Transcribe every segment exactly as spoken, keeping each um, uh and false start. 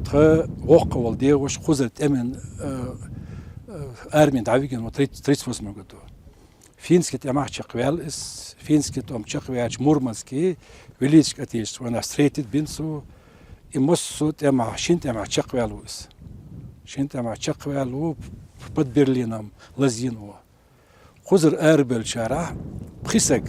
Тха воккха вола дегӀуш кхузара тӀеман, э, э, армин дӀавигина ва тридцать, тридцать восьмом году. Финский тӀемах чакхваьлла из, финский тӀом чакхваьлча Мурманске Великой Отечественной война встретить бина цо, и массо тӀемах, шин тӀемах чакхваьлла ва из. Шин тӀемах чакхваьлла ва, под Берлином лазийна ва. Кхузара арабевллачарах пхи саг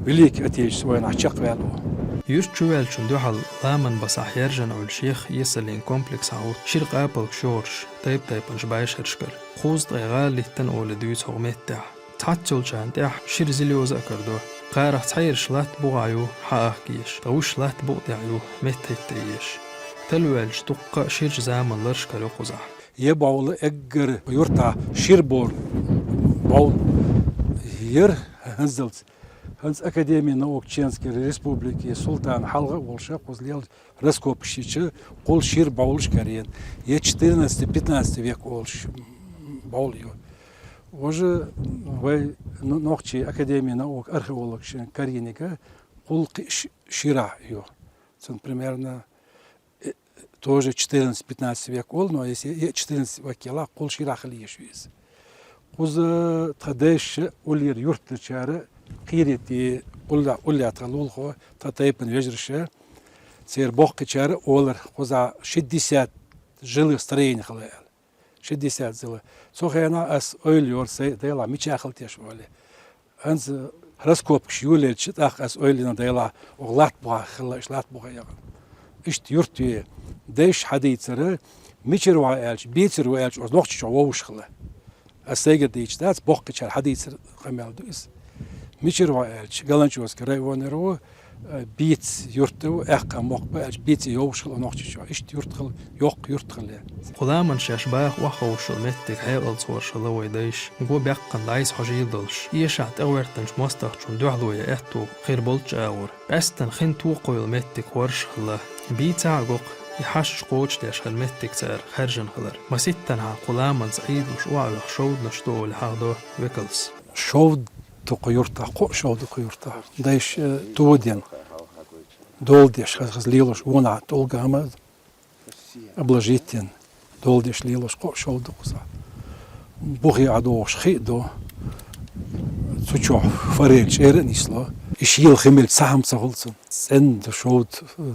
Великой Отечественной войнах чакхваьлла ва. Юрта чуваьлчун дуьхьал ламан басахь яьржина Ӏуьллуш еха есаллин комплексах хӀутту шира къапалгаш йогӀурш тайп-тайпанчу бӀешерашкара. Кхузткъе гӀала литтина олий дуьйцу хӀокху меттехь. Цхьацца йолчарна тӀехь шира зилёза а карадо. Кхарах цхьайолуш латта бухахь ю хьаахка езаш, ткъа вуьш латта букъа тӀехь ю меттахӀитта езаш. Талла ваьлча дуккха а ширачу заманан лараш карайо кхузахь. Е бовла эггара юьртахь шира бовла, бовла яра хӀанзалц. ХӀанз Академия наук Чеченской Республики султан хьалха а волуш, кхуза лела раскопкаш йича, кхул шира бовлаш карийна. Е четырнадцатый, пятнадцатый век олуш бовла ю. Важа вай но-, нохчий Академия наук археологашна карийнарг кхул кхин ш-, ширахь ю. Цунна примерно э, тоже четырнадцатый-пятнадцатый век олу, но если е четырнадцатый век елахь, кхул ширахь хила езаш ву иза. Кхуза тхан дайша уллера юьртарчара кхерийти улле-, улле тхан лулахо, тхан тайпана вежараша, церан боккхачара олар, кхуза шестьдесят жилых строений хила аьлла. Шестьдесят зала. Цу хенахь ас ойла йора сайн, дайлахь мичахь хила теш олий. ХӀанз раскопкаш йолаелча, тӀаккха ас ойла йина, дайлахь, оха латта бухахь хилла, иштта латта бухахь яхана. Иштта юрт ю. Дайша хьадийцара, мичара ву аьлча, бийцара ву аьлча, оцу Нохчийчохь вовшах хилла. Ас сайгара дийцаш дац, боккхачара хьадийцара къамел ду иза. Мичара ву аьлча, Галанчожский районера ву, э, Бийца юрт ву, аьккхам мохк бу аьлча, Бийца йовшах хилла Нохчийчохь. Иштта юрт хилла, йоккха юрт хилла. Кху ламанан шаьш баха охьаховшал меттиг хьекъалца хӀоршалла вай дайша, го баьккхина дӀайса хьожийла долуш, эшахь тӀегӀертанчу мостагӀчун дуьхьало я аьтту хир болчу агӀор. Къаьсттина хин токхойла меттиг хӀорш хилла. Бийцахь а го-кх, и хьашташ кхочушдеш хилла меттиг цара хаьржина хилар. Маситтанхьа кху ламанца Ӏийдалуш охьавеха шовданаш ду олий хьахдо векалс. Шовда ду кху юртахь, кхо шовда ду кху юртахь. Дайша, э, тодина, дола деш, хаза-хаза лелош, вонахь тӀулгана обложить йина, дола деш лелош кхо шовда ду кхузахь. Бухе Ӏа догӀуш хи а ду. Цу чохь форель чӀера а нисло. И шийла хи мел цхьа хӀума ца хуьлу цунна. ЦӀена ду шовда,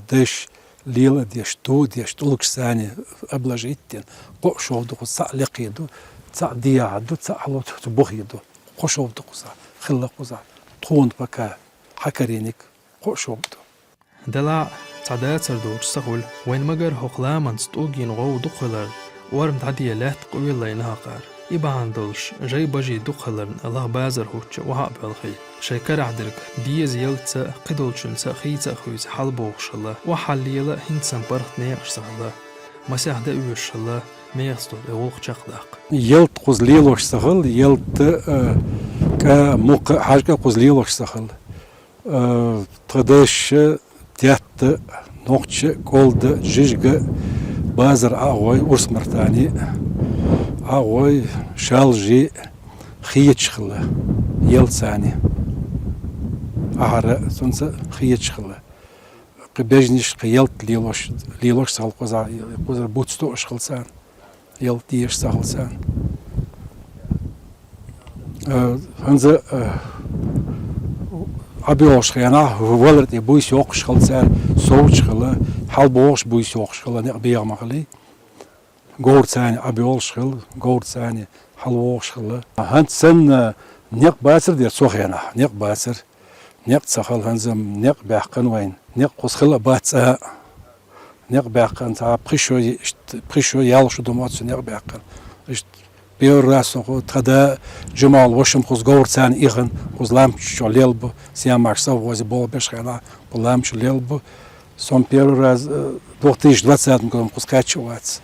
дайша лела а деш, то а деш, тӀулгаш санна обложить йина. Кхо шовда ду кхуза, цхьаъ лекхе ду, цхьаъ дехьа ду, цхьаъ хьалуцу бухе ду. Кхо шовда ду кхузахь, хилла кхузахь. Тхуна пока хьакарийнарг кхо шовда ду. Делахь а, цхьа дацар доцуш ца хуьлу, вайн магар хӀокху ламанца тӀулган гӀов дукха хиларна, орма дӀаде лаьтта къоьллайна хьакхара. И бахьана долуш, жай-бажий дукха хиларна, лаха базар хӀуттучу охьа а боьлхий, шайн карахь дерг деза ялтаца а, кхидолчуьнца а хийца а хуьйцу хьалабохуш хилла, охьахьалла лела а хӀинца санна паргӀат некъаш ца хилла, масех де оьшуш хилла, мехаца долу и гӀуллакх чекхдаккха. Ялта кхуза лелош ца хилла, ялта, э, кӀа, мукха, хьаьжкӀа кхуза лелош ца хилла. Э, тхан дайша, детта, нохча, кӀолда, жижига, базар Ӏа а гӀой, урс-мартани Ӏа а гӀой, шалжи хеташ хилла, ялтани. Ахьара цунца хеташ хилла. Кхин бежнаш, кхин ялта лелош, лелош ца хилла кхуза, кхузара буц тоъуш хилла царна. Ялта дезаш ца хилла царна. Э, хӀанза, э, Ӏа боьлхуш хенахь, валар тӀе буьйса йоккхуш хилла цара, совцуш хилла, хьалабогӀуш буьйса йоккхуш хилла, некъ бегӀа ма хилий. Говр царна Ӏа боьлхуш хилла, говр царна хьалавогӀуш хилла. ХӀанз санна некъ бацар дера цу хенахь, некъ бацар. Некъ ца хилла, хӀанза некъ баьккхина вайна. Некъ кхуза хилла а бац цкъа а. Некъ баьккхина цхьа пхи шо, иштта, пхи шо, ялх шо ду ма оццу некъ баьккхина. Иштта первый раз со кху тхан да Джамал ваша-м кхуза говр царна ихна, кхуза лампаш чу лелла бу, Сиамаш совхозе болх беш хенахь, кху лампаш чу лелла бу. Со-м первый раз, э, две тысячи двадцатом году кхуза кхаьчча а вац.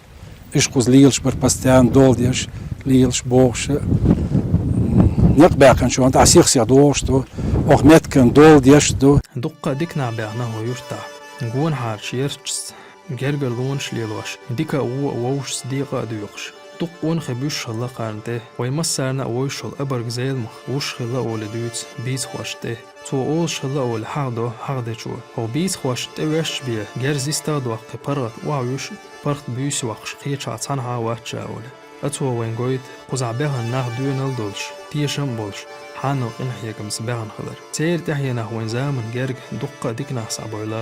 Иштта кхуза лелаш бара постоянно, дола деш, лелаш, богӀуш. М, некъ баьккхинчу хенахь сих-сиха догӀуш ду, оха меттиган дола деш ду. Дуккха а дика нах баьхна хӀокху юьртахь. Гонахьарчу ярташца гергарлонаш лелош, дика а, вон а вовшашца декъа а доькъуш. Дуккха къонахий буьсуш хилла кхарна тӀе. Вай массарна а вовшашца абарг Зеламха вуьсуш хилла олий дуьйцу бийцахошна тӀе. Цо олуш хилла олий хьахдо хьахдечо. ХӀокху бийцахошна тӀе ваьшча бен, герз йистах а доккхий, паргӀат охьавуьсуш, паргӀат буьйса воккхуш кхечахьа цхьанхьа вац ша олий. Ткъа цо вайна гойту кхузахь баьхна нах доьналла долуш, тешам а болуш, хьанал къинхьегамца баьхна хилар. Церан тӀаьхьенах вайн заманан герга дуккха а дика нах схьабевлла.